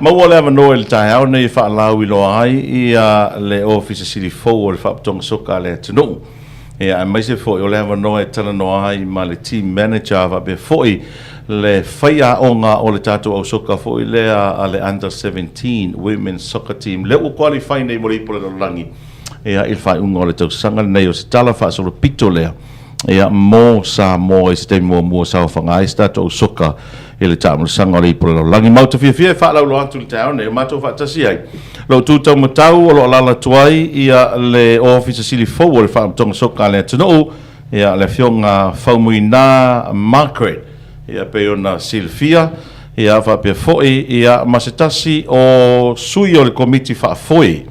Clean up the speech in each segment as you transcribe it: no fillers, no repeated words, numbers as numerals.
Maua le avanoa i le taeao nei e faalauiloa ai ia le Ofisa Sili fou o le Faaputoga Soka a le atunuu. Ia, aemaise foi o le avanoa e talanoa ai ma le team manager faapea foi le faiaoga o le tatou au soka foi lea a le Under 17 Women's Soccer Team lea ua qualify nei mo le Ipu o le Lalolagi ia, i le faaiuga o le tausaga lenei. O se tala faasolopito lea ia, mo Samoa i se taimi muamua saofaga ai se tatou au soka i le taamilosaga o le Ipu o le Lalolagi. Ma ou te fiafia e faalauiloa atu i le taeao nei o matou faatasi ai lou tu taumatau o lo o alaala atu ai ia le Ofisa Sili fou o le Faalapotopotoga Soka a le atunuu, ia le Afioga Faumuina Margaret, ia pei ona silafia, ia faapea foi ia ma se tasi o sui o le Komiti Faafoe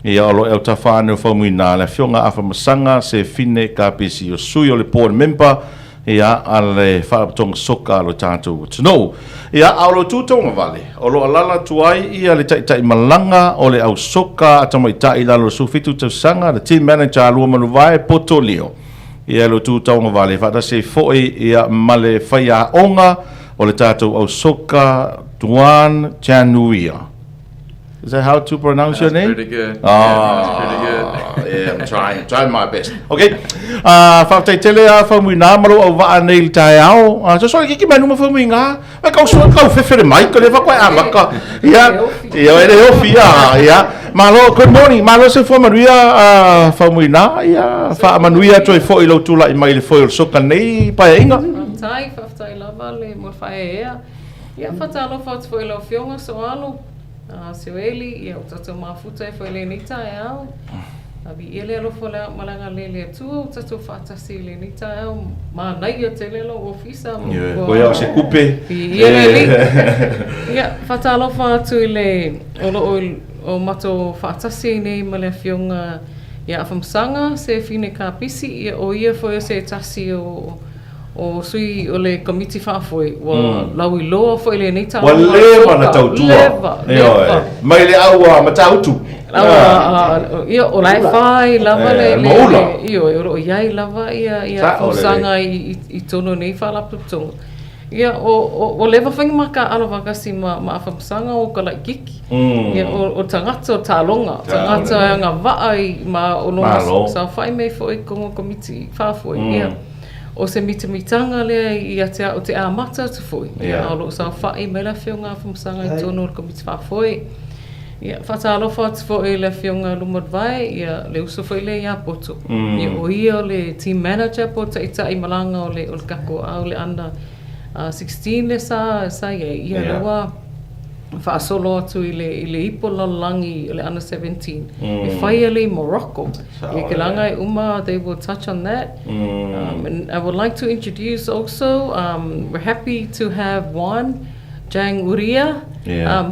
ia o lo o e autafa ane o Faumuina, le Afioga Afamasaga Sefine Kapisi, o sui o le Board Member ia a le Faalapotopotoga Soka a lo tatou atunuu. Ia, a o lo tu tauagavale, o lo o alaala atu ai ia le taitai malaga o le au soka a tamaitai i lalo o le 17 tausaga, le team manager a Lua Manuvae, Poto Leo. Ia, lo tu tauagavale, faatasi ai foi ia ma le faiaoga o le tatou au soka Tuan Januia. Is that how to pronounce That's your name? Pretty good. Ah, Yeah, that's pretty good. Yeah, I'm trying my best. Okay. Faafetai tele a Faumuina ma lou auvaa nei i le taeao. So kiki mai numa Faumuina. Mai kau sua kau fefe le mai ka le fa koe amaka. Ia, ia e le ofi ia. Ia. Malo, good morning. Malo se fua manuia Faumuina. Ia, fa manuia toi foi lou tula'i mai le foe o le soka nei paeaiga. Faafetai, faafetai lava le mo le faaeaea. Ia, faatalofa atu foi i lau Afioga Soalo, Seueli, ia ua tatou mafuta ai foi i lenei taeao. A viia le alofa o le ma le agalelei le Atua ua tatou faatasi i lenei taeao. Manaia tele lou ofisa. Ioe, koe ia o se kupe. Viia le Alii. Ia, faatalofa atu i le, o lo o, o matou faatasi ai nei ma le Afioga ia Afamasaga Sefine Kapisi, ia o ia foi o se tasi o O sui o le Komiti Faafoe, ua lauiloa foi lenei Ua taaloga leva na soka. tautua. Leva, Ioe. leva. Mai le au a Matautu. Au a, a, ia, o la e whai lava le, le, Maula. le, ioe, o lo o iai lava ia, ia Sao lelei. fausaga i, i, i tonu nei faalapotopotoga. Ia, o, o, ua leva faiga makaalo faatasi ma, ma Afamasaga o ka laʻikiki. Ia, o, o tagata o taaloga, tagata e agavaa i, ma o lona Malo. saofai mai foi i totonu o le Komiti Faafoe. Ia. O se mitamitaga lea ia te au te amata atu foi, ia, a o lo o saofai mai le Afioga a Afamasaga i totonu o le Komiti Faafoe. Ia, faatalofa atu foi i le Afioga Lumanuvae, ia, le uso foi lea ia Poto. Ia, o ia o le team manager po o taitai malaga o le, o le tatou au le under 16 lea sa, sa i ai. Ia, lea ua faasolo atu i le, i le ipu o le lalolagi o le under 17. E fai e le i Morocco. Ia, ke laga e uma, they will touch on that. And I would like to introduce also, we're happy to have Juan Jang Uria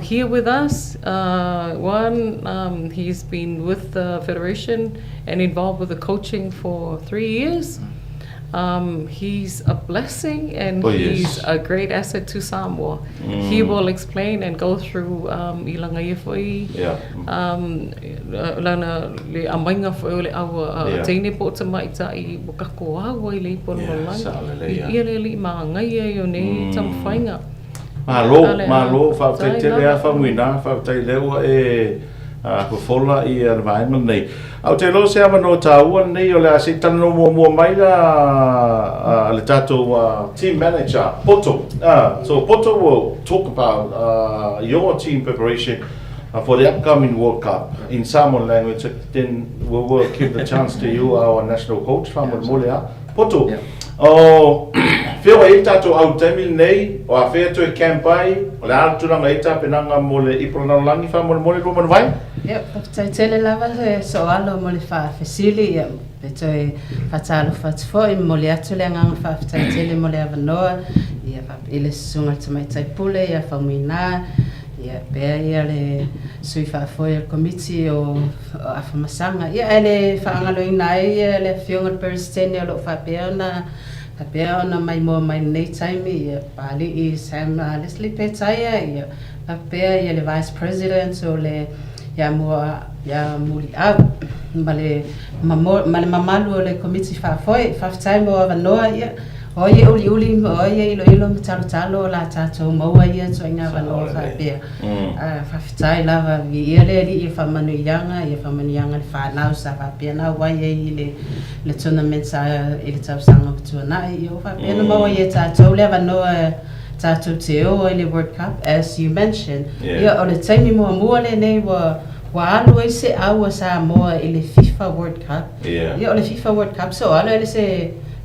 here with us. Juan, he's been with the Federation and involved with the coaching for 3 years. He's a blessing and he's a great asset to Samoa. He will explain and go through i lana ia foi lana le aumaiga foi o le au a teine po o tamaitai ua tatou au ai le ipu o le lalolagi. Sao lelei I ia le alii magaia ai o nei taumafaiga. Malo, malo, faafetai tele lava Faumuina, faafetai lea ua e fofola ia le vaega lenei. Ae ou te iloa o se avanoa taua lenei o le a se i talanoa muamua mai la le tatou team manager Poto. So Poto will talk about your team preparation for the upcoming World Cup in Samoan language, then we will give the chance to you, our national coach, faamolemole a. Poto, o fea ua i ai le tatou au i le taimi lenei, o afea toe camp ai, o le a le tulaga i ai tapenaga mo le ipu o le lalolagi faamolemole Luamanuvae? Ia, faafetai tele lava le soalo mo le faafesili, ia, e toe faatalofa atu foi, momoli atu le agaga faafetai tele mo le avanoa, ia, i le Susuga i le Tamaitai Pule ia Faumuina, Ia, pea ia le sui faafoe o le Komiti o Afamasaga. Ia, ae le faagaloina ai ia le Afioga i le Peresetene o lo o faapea ona faapea ona maimoa mai i lenei taimi, ia, Papalii Sam Leslie Petaia, ia, faapea ia le Vice President o le ia mua ia Muliau ma le ma le mamalu o le Komiti Faafoe. Faafetai mo avanoa, ia. O ai e uliuli o ai e iloilo ma talotalo o la tatou maua ia ituaiga avanoa faapea. Faafetai lava, viia le Alii i faamanuiaga, ia faamanuiaga i le fanau sa faapea ona auai ai i le le tournament sa i le tausaga ua tuanai, ia ua faapea ona maua ai e tatou le avanoa tatou te o ai i le World Cup as you mentioned. Ia o le taimi muamua lenei ua ua alu ai se au a Samoa i le FIFA World Cup. Ia o le FIFA World Cup so alo e le se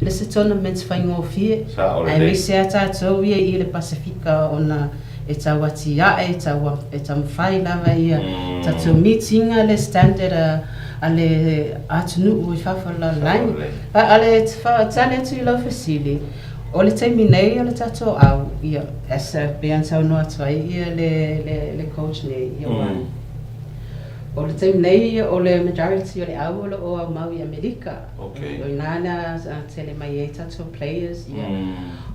le se tournament faigofie, aemaise lava tatou ia i le Pasefika ona e tau atiae, e tau e taumafai lava ia tatou meeting-a le standard a a le atunuu i fafo o le lalolagi. A o le tali atu i lau fesili, o le taimi nei o le tatou au, ia, as e pei ona saunoa atu ai ia le le le coach nei, ia ua o le taimi nei o le majority o le au o lo o aumau i Amerika. O i ina na tele mai ai tatou players, ia,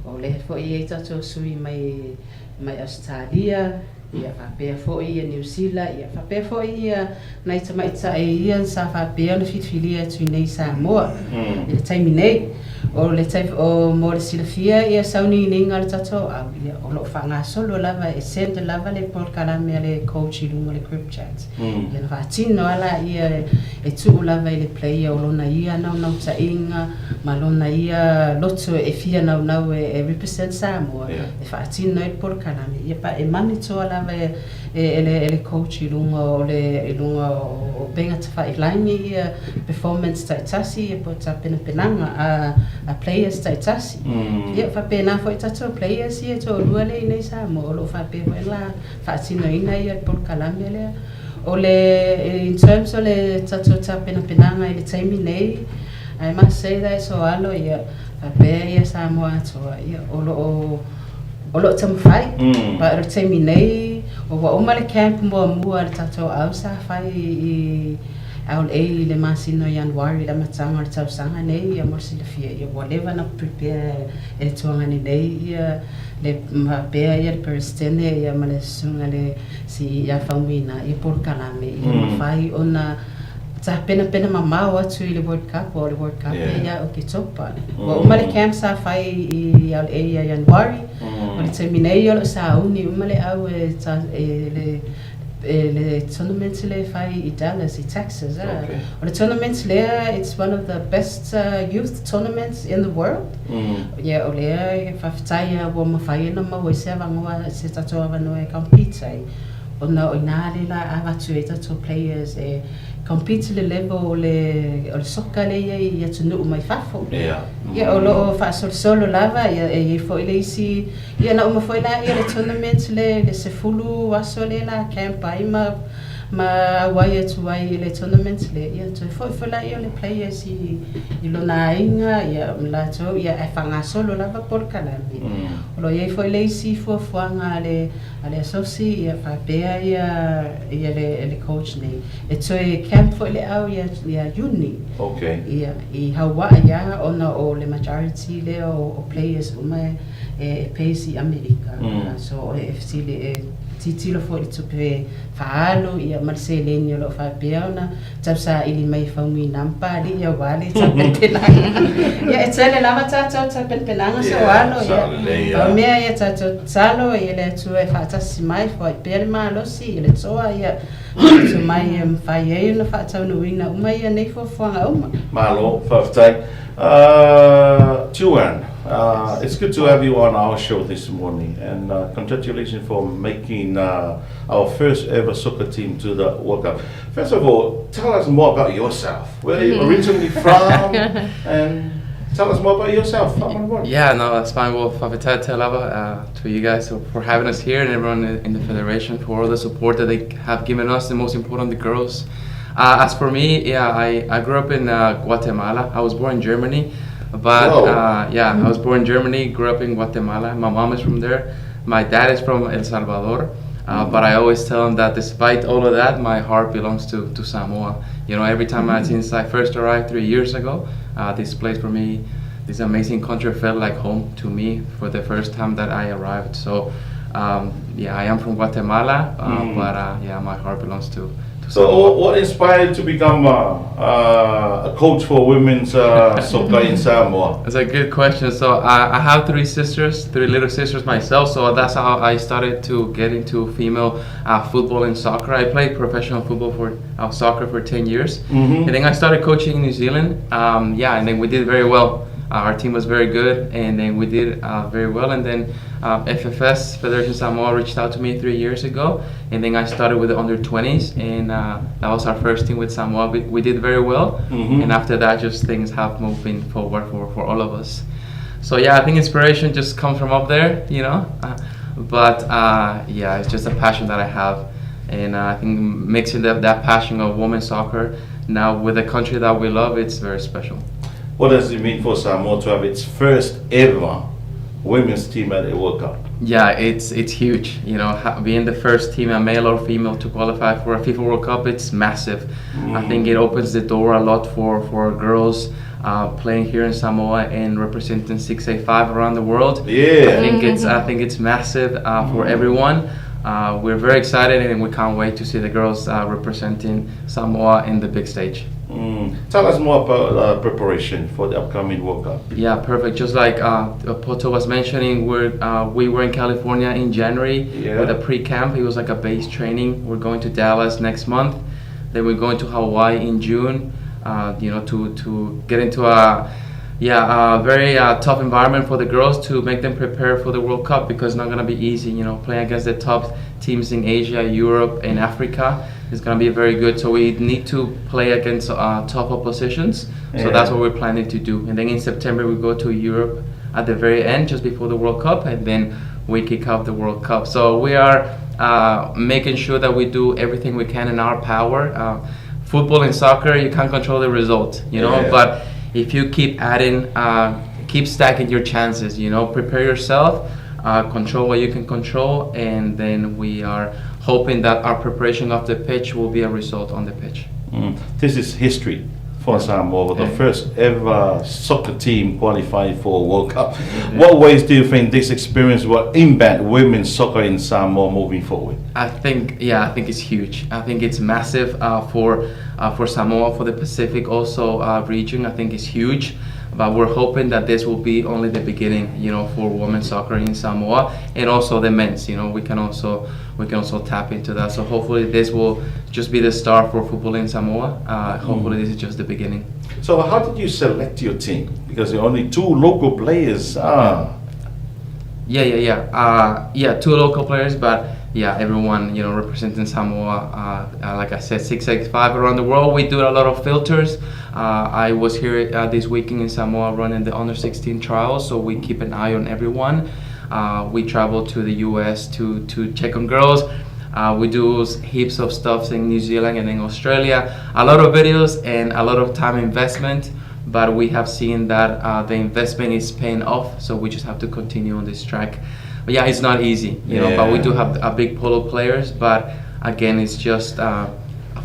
o lea foi e i ai tatou sui mai mai Ausetalia, ia faapea foi ia Niu Sila, ia faapea foi ia nai tamaitai ia sa faapea ona filifilia atu i nei i Samoa i le taimi nei. O le tai, o, mo le silafia ia sauniuniga o le tatou au, ia o lo o faagasolo lava e send lava le polokalame a le coach i luga o le group chat. Ia ona faatino lava laia e tuu lava i le player o lona ia naunautaiga ma lona ia loto e fia naunau e represent Samoa e faatino ai le polokalame ia pa e monitor lava e e le coach i luga o le i luga o upega tafailagi ia performance taitasi ia po o tapenapenaga a a players taitasi. Ia faapena foi tatou players ia e toalua lea i inei i Samoa o lo o faapea foi ona faatinoina ia le polokalame lea. O le in terms o le tatou tapenapenaga i le taimi nei, I must say that Soalo ia faapea ia Samoa atoa ia o lo o o lo o taumafai. But o le taimi nei, ua uma le camp muamua a le tatou au sa fai i LA i le masina o Ianuari i le amataga o le tausaga nei ia mo le silafia ia ua leva ona prepare e le tuagane nei ia le faapea ia le Peresetene ia ma le Susuga le si ia Faumuina ia polokalame ia mafai ona tapenapena mamao atu i le World Cup o le World Cup yeah. ia Oketopa. Ua uma le camp sa fai i LA ia Ianuari. O le taimi nei o lo o sauni uma le au e, ta, e le e le tournament le fai i Dallas i Texas. Ah. Okay. O le tournament lea, it's one of the best youth tournaments in the world. Ia, o lea e faafetai lava ua mafai ona maua ai se avanoa, se tatou avanoa e compete ai, ona o i ina lea la avatu ai tatou players e compete i le level o le, o le soka lea e i ai i atunuu mai fafo. Ia, Ia, o lo o faasolosolo lava, ia, e i ai foi le isi, ia na uma foi la ia le tournament le, le 10 aso lea la camp ai ma ma auai atu ai i le tournament lea, ia toe foi foi laia o le players i, i lona aiga, ia ma latou, ia ae faagasolo lava polokalame. O lo o i ai foi le isi fuafuaga a le, a le asosi, ia faapea ia, ia le, le coach nei, e toe camp foi le au ia, ia Iuni. Okay. Ia, i Hauaʻi lava ona o le majority lea o, o players uma e, e base i Amerika. So e fesili, e tilotilo foi i le tupe faaalu ia ma le seleni o lo o faapea ona tausaili mai e Faumuina ma Papalii aua le tapenapenaga. Ia e tele lava tatou tapenapenaga so alo ia. Pau mea ia tatou tatalo i le Atua e faatasi mai, foai pea le malosi i le toa ia atu mai e mafai ai ona faataunuuina uma ia nei fuafuaga uma. Malo, faafetai. Tuan, it's good to have you on our show this morning and congratulations for making our first ever soccer team to the World Cup. First of all, tell us more about yourself. Where are you originally from and tell us more about yourself. Yeah, no, that's fine. Well, faafetai tele lava to you guys for having us here and everyone in the federation for all the support that they have given us, and most important, the girls. As for me, yeah, I grew up in Guatemala. I was born in Germany, but yeah, I was born in Germany, grew up in Guatemala. My mom is from there. My dad is from El Salvador. But I always tell them that despite all of that, my heart belongs to Samoa. Every time since I first arrived 3 years ago, this place for me, this amazing country felt like home to me for the first time that I arrived. So, yeah, I am from Guatemala, but yeah, my heart belongs to to So Samoa. what inspired you to become a coach for women's soccer in Samoa? That's a good question. So I have three sisters, three little sisters myself. So that's how I started to get into female football and soccer. I played professional football for soccer for 10 years. And then I started coaching in New Zealand. Yeah, and then we did very well. Our team was very good, and then we did very well. And then FFS, Federation Samoa, reached out to me 3 years ago, and then I started with the under 20s, and that was our first team with Samoa. We did very well, and after that, just things have moved forward for all of us. So yeah, I think inspiration just comes from up there, you know. But yeah, it's just a passion that I have, and I think mixing that passion of women's soccer now with the country that we love, it's very special. What does it mean for Samoa to have its first ever women's team at the World Cup? Yeah, it's huge. You know, being the first team, a male or female, to qualify for a FIFA World Cup, it's massive. I think it opens the door a lot for girls playing here in Samoa and representing 685 around the world. I think it's massive for everyone. We're very excited and we can't wait to see the girls representing Samoa in the big stage. Tell us more about preparation for the upcoming World Cup. Yeah, perfect. Just like Poto was mentioning, we were in California in January with a pre-camp. It was like a base training. We're going to Dallas next month. Then we're going to Hawaii in June, you know, to get into a very tough environment for the girls to make them prepare for the World Cup, because it's not going to be easy, you know, playing against the top teams in Asia, Europe, and Africa is going to be very good. So we need to play against top oppositions. So that's what we're planning to do. And then in September, we go to Europe at the very end, just before the World Cup, and then we kick off the World Cup. So we are making sure that we do everything we can in our power. Football and soccer, you can't control the result, you know, but if you keep adding, keep stacking your chances, you know, prepare yourself, control what you can control, and then we are hoping that our preparation of the pitch will be a result on the pitch. This is history for Samoa, the first ever soccer team qualified for World Cup. What ways do you think this experience will impact women's soccer in Samoa moving forward? I think it's huge. I think it's massive for Samoa, for the Pacific also region. I think it's huge. But we're hoping that this will be only the beginning, you know, for women's soccer in Samoa, and also the men's. You know, we can also tap into that. So hopefully this will just be the start for football in Samoa. Hopefully this is just the beginning. So how did you select your team? Because there are only 2 local players. Yeah, 2 local players, but yeah, everyone, you know, representing Samoa. Like I said, 685 around the world. We do a lot of filters. I was here this weekend in Samoa running the under 16 trials, so we keep an eye on everyone. We travel to the US to check on girls. We do heaps of stuff in New Zealand and in Australia. A lot of videos and a lot of time investment, but we have seen that the investment is paying off, so we just have to continue on this track. But yeah, it's not easy, you know, but we do have a big pool of players, but again, it's just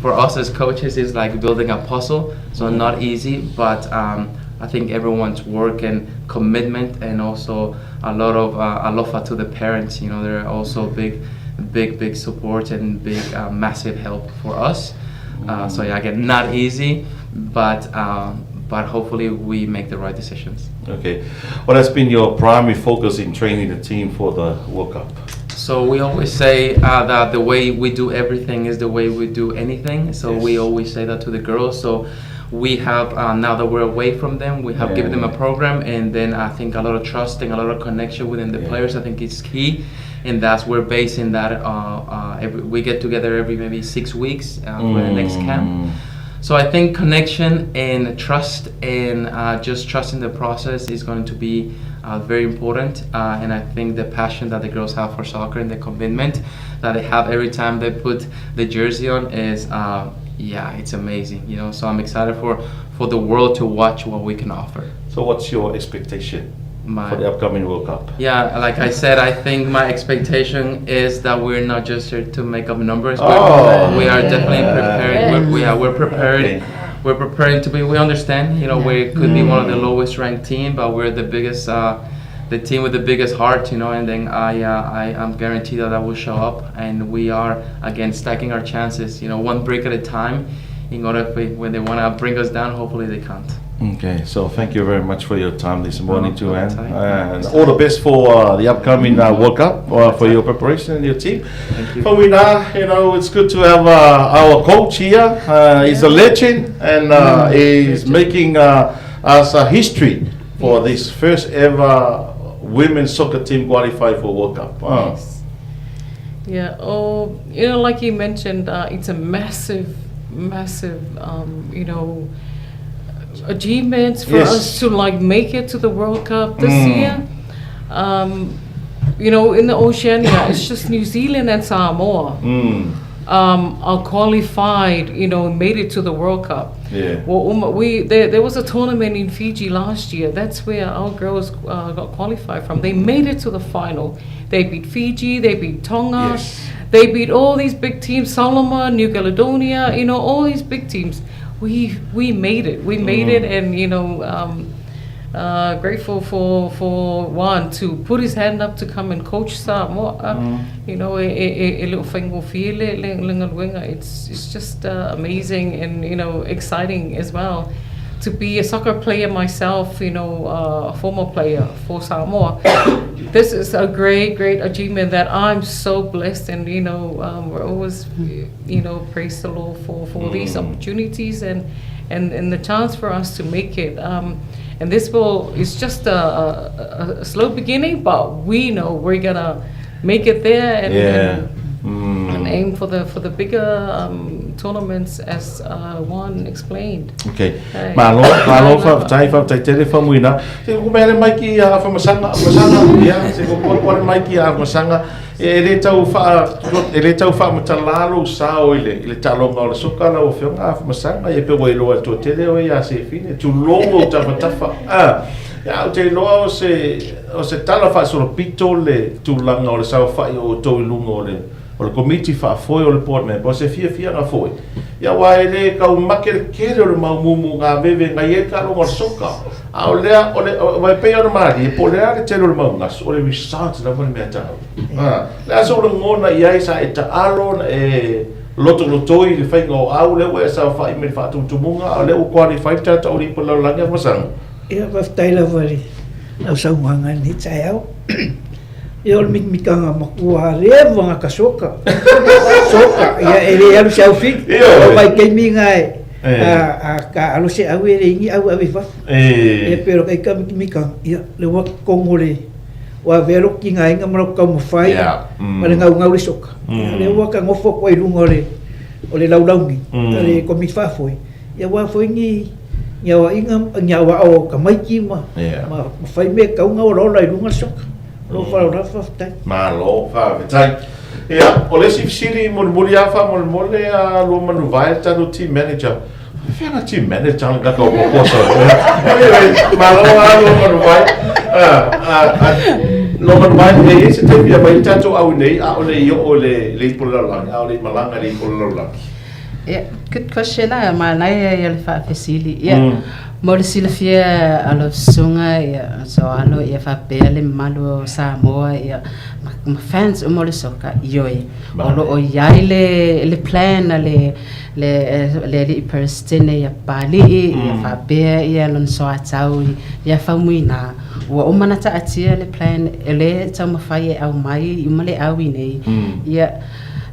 for us as coaches, it's like building a puzzle, so not easy, but I think everyone's work and commitment, and also a lot of alofa to the parents, you know, they're also big, big, big support and big, massive help for us. So yeah, again, not easy, but hopefully we make the right decisions. Okay. What has been your primary focus in training the team for the World Cup? So we always say that the way we do everything is the way we do anything. So we always say that to the girls. So we have, now that we're away from them, we have given them a program, and then I think a lot of trust and a lot of connection within the players, I think is key. And that's, we're basing that, we get together every maybe 6 weeks for the next camp. So I think connection and trust and just trusting the process is going to be very important. And I think the passion that the girls have for soccer and the commitment that they have every time they put the jersey on is, it's amazing. You know, so I'm excited for the world to watch what we can offer. So what's your expectation for the upcoming World Cup? Yeah, like I said, I think my expectation is that we're not just here to make up numbers. We are definitely prepared. We're prepared. Okay. We're preparing to be. We understand, you know, we could be one of the lowest ranked team, but we're the biggest, the team with the biggest heart, you know, and then I uh, I am guaranteed that that will show up. And we are again stacking our chances, you know, one break at a time, in order if we, when they want to bring us down, hopefully they can't. Okay, so thank you very much for your time this morning, Joanne. And all the best for uh, the upcoming uh, World Cup uh, for your preparation and your team. Thank you. Fawina, you know, it's good to have uh, our coach here. Uh, he's a legend and uh, mm. he's making uh, us a history for yes. this first ever women's soccer team qualify for World Cup. Uh. Yes. Yeah, oh, you know, like you mentioned, uh, it's a massive, massive, um, you know, achievements for yes. us to like make it to the World Cup this mm. year. Um, you know, in the Oceania, it's just New Zealand and Samoa. Mm. Um, are qualified, you know, made it to the World Cup. Yeah. Well, um, we there, there was a tournament in Fiji last year. That's where our girls uh, got qualified from. They made it to the final. They beat Fiji. They beat Tonga. Yes. They beat all these big teams, Solomon, New Caledonia, you know, all these big teams. We we made it. We made mm. it, and you know, um, uh, grateful for for Juan to put his hand up to come and coach Samoa. Mm. You know, e, e, e le It's it's just uh, amazing and you know exciting as well to be a soccer player myself, you know, uh, a former player for Samoa, this is a great, great achievement that I'm so blessed and, you know, um, we're always, you know, praise the Lord for, for mm. these opportunities and, and, and the chance for us to make it. Um, and this will, it's just a, a, a slow beginning, but we know we're going to make it there and, yeah. and, mm. and aim for the, for the bigger um, tournaments as uh, Juan explained. Okay. Malo, malo, faafetai, faafetai tele Faumuina. Se ko mea le mai ki a Afamasaga, Afamasaga, ia, se ko koa le mai ki a Afamasaga, e le tau wha, e le tau whaamatala lou sao i le, i le taaloga o le soka lau afioga Afamasaga, ia pe ua iloa e le toatele oe ia Sefine, tulou ou tafatafa. Ah, ia, ou te iloa o se, o se tala faasolopito le tulaga o le saofai o outou i luga o le, o le Komiti Faafoe o le Board Member, o se fiafiaga foi, ia aua e le tau make le tele o le mau mumu gaveve e gai ai le taaloga o le soka. A o lea, o le, aua e pei ona malie, po o le a le tele o le mau gasu, o le results lava le mea taua. A, le a sou lagona i ai sa e taalo na e lotolotoi i le faiga o au lea ua e saofai mai le faatumutumuga, a o lea ua qualify le tatou alii po o le lalolagi a Famasaga? Ia, faafetai lava i lau saunoaga i lenei taeao. Ia o le mikamikaga matua leva ona ka soka. Soka, ia e le alu se au fili. O vaitaimi na e a ka alo se au e le ini au ave i fafo. Ia pei o le ka mikamikaga, ia le ua kogo le ua avea lou tigaina ma lou taumafai ma le gaugau le soka. Ia lea ua ta nofo atu ai i luga o le o le laulau nei, le komiti faafoe, ia aua foi ni ni aoaiga ni aoao o tamaiti ma ma fai mea e tatau ona olaola i luga le soka. O lou faaaloalo faafetai. Malo, faafetai. Ia, o le isi fesili mulimuli lava faamolemole a Luamanuvae le tatou team manager. Faafefea na team manager le tagata o Kokosa? Anyway, malo lava Luamanuvae. Luamanuvae, e i ai se taimi e aumai ai le tatou au nei, a o le i oo i le ipu o le lalolagi, a o le i malaga i le ipu o le lalolagi. Yeah, good question lah. Manaia ia le faafesili. Ia, mm. mo le silafia a lau susuga ia Soalo ia faapea le mamalu o Samoa ia ma, ma fans uma o le soka ioe. O lo o i ai le, le plan a le, le, le alii Peresetene ia Papali'i mm. ia faapea ia lona soatau ia Faumuina. Ua uma ona taatia le plan e le taumafai e aumai i uma le au i nei. Mm. Ia,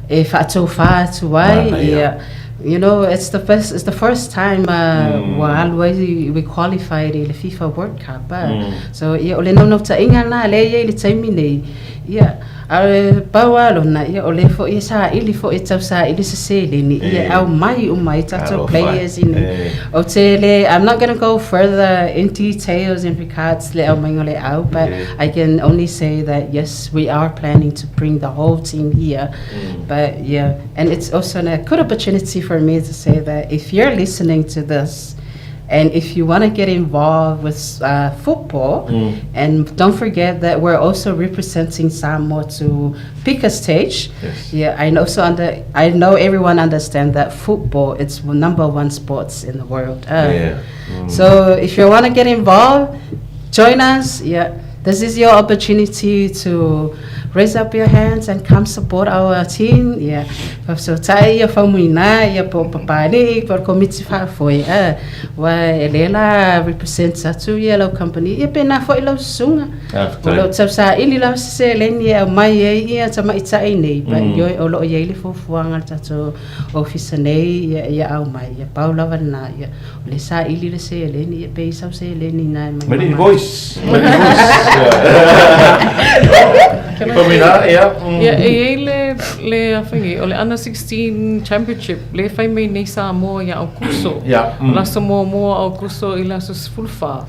e faatofā atu ai ia you know it's the first it's the first time uh, mm. ua alu ai we qualified i le FIFA World Cup ah. mm. so ia o le naunautaiga lena lea e i ai le taimi nei ia a pau lava lona ia o lea foi e saili foi e tausaili se seleni ia e aumai uma ai tatou players i nei ou te le I'm not gonna go further in details in regards le aumaiga o le au but I can only say that yes we are planning to bring the whole team here mm. but yeah and it's also a good opportunity for me to say that if you're listening to this and if you want to get involved with uh, football, mm. and don't forget that we're also representing Samoa to pick a stage. Yes. Yeah, I know. So under, I know everyone understand that football it's number one sports in the world. Uh, yeah. Mm. So if you want to get involved, join us. Yeah. This is your opportunity to raise up your hands and come support our team. Ia, faafesootai ia Faumuina ia po o Papalii po o le Komiti Faafoe a, aua e lea la represent atu ia lau company ia pena foi lau susuga. O lo o tausaili lava se seleni e aumai ai ia tamaitai nei, but ioe o lo o i ai le fuafuaga a le tatou ofisa nei ia ia aumai, ia pau lava lena ia o lea e saili le seleni ia pe i ai sau seleni ina e mai. Mai le invoice. Mai le invoice. Faumuina, ia. Ia, e i ai le le afainei, o le Under 16 Championship lea e fai mai nei Samoa ia Aokuso. Ia. O le aso muamua o Aokuso i le aso 14.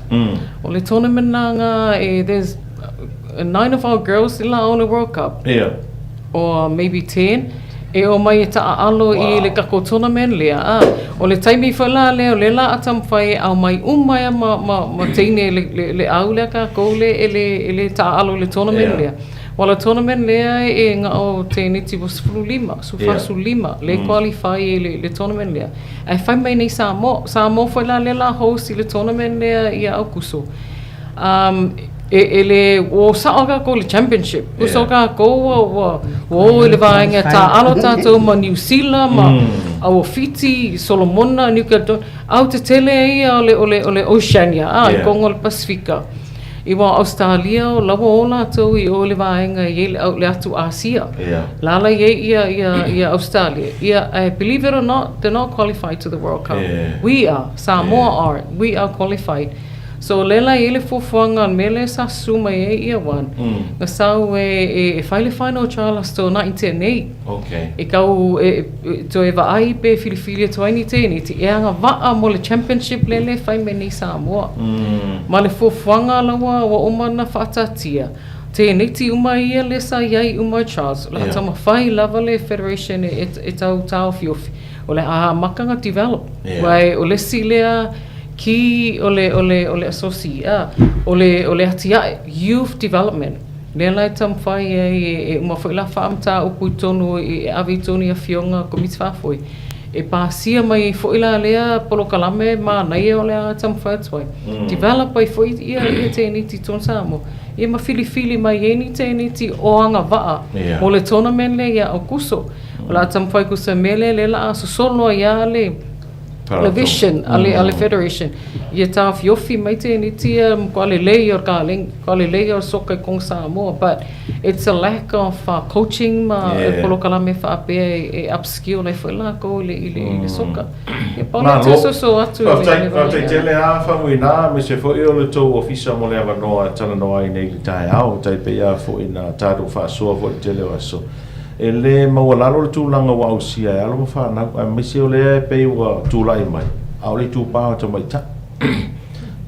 O le tournament na nga e there's nine of our girls i la o le World Cup. Ia. Or maybe ten. E o mai e taaalo i le kako tournament lea. A, o le taimi foi la lea o lea la a taumafai e aumai uma ia ma, ma, ma teine le, le, le au lea kakou le e le, e le taaalo i le tournament lea. Ua le tournament lea e nga o teneti ua 15, 45 le qualify i le, le tournament lea. Ae fai mai nei Samoa, Samoa foi la lea la host i le tournament lea ia Aukuso. Um, e, e le, ua sao kākou i le championship. Ua sao kākou ua, ua, ua o i le vaega tāalo tātou ma New Zealand, ma a ua Fiti, Solomona, New Caledonia. Au te tele ia o le, o le, o le Oceania, a, i konga o le Pasifika. I wa Ausetalia o laua o latou i o i le vaega e i ai le, le atu Asia. Lala i ai ia, ia, ia Ausetalia. Ia, ae believe it or not, they're not qualified to the World Cup. We are, Samoa are, we are qualified. So lea la e i ai le fuafuaga o le mea lea sa susu mai ai ia one, na sau e, e, e fai le final trial aso Toonai tea nei. E kau e, e, toe vaai pe filifili atu ai ni teneti e agavaa mo le championship lea le fai mai nei Samoa. Ma le fuafuaga laua ua uma ona faataatia, teneti uma ia lea sa i ai uma i trials, o le a taumafai lava le federation e, e, e tau taofiofi, o le a amata ona develop. Aua o le isi lea key o le, o le, o le asosi, a, o le, o le atiae, youth development. Lea la e taumafai ai e, e uma foi la faamataupu i totonu e ave i totonu i afioga Komiti Faafoe e pasia mai ai foi la lea polokalame manaia o le a taumafai atu ai. Develop ai foi ia, ia teneti i totonu Samoa. Ia ma filifili mai ai ni teneti o agavaa mo le tournament lea ia Aukuso. O le a taumafai ko se mea lea lea la a sosolo ai lava le le vision a le, a le federation ia taofiofi mai teneti ia matua lelei o le kalegi, matua lelei o le soka i kona Samoa but it's a lack of coaching ma polokalame faapea e upskill ai foi lakou i le, i le, i le soka. Ia pau lea te soso atu i le, Faafetai, faafetai tele a Faumuina, aemaise foi o le tou ofisa mo le avanoa e talanoa ai nei i le taeao, tai pei lava foi na tatou faasoa foi i le tele o aso. E le maualalo le tulaga ua ausia e alo ma fanau, aemaise o lea e pei ua tulai mai, a o le itupa o tamaitai.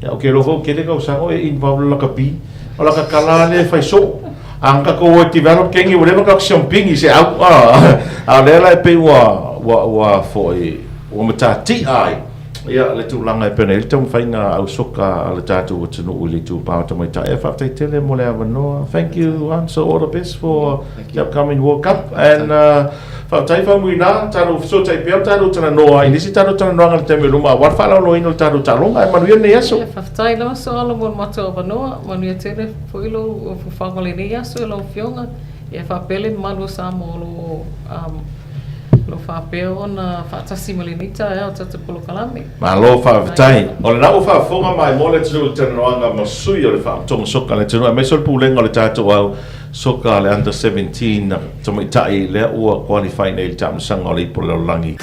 Ia, ou te iloa foi ua tele tausaga o e involve le lakapi, o laka tala lea e fai soo. A na tatou o e develop kengi, ua leva ona tatou siamupini i se au, a o lea la e pei ua, ua, ua foi, ua matatia ai. Ia, le tulaga e pei ona i ai le taumafaiga ausoka a le tatou atunuu i le itupa o tamaitai. Ae faafetai tele mo le avanoa. Thank you, Hans. So all the best for the upcoming World Cup. And faafetai Faumuina, tatou fesootai pea ma tatou talanoa i le isi tatou talanoaga i le taimi o luma aua le faaaloaloina o le tatou taaloga. Ae manuia lenei aso. Ia, faafetai lava Soala mo le matou avanoa. Manuia tele foi lou fofoga o lenei aso i lau Afioga. Ia faapea le mamalu o Samoa o lo o Lo faapea ona faatasi ma lenei taeao tatou polokalame. Malo faafetai. O lena ua faafofoga mai mo le atunuu i le talanoaga ma sui o le Faalapotopotoga Soka a le atunuu aemaise o le Pulega o le tatou au soka le Under 17 tamaitai lea ua qualify nei i le taamilosaga o le Ipu o le Lalolagi.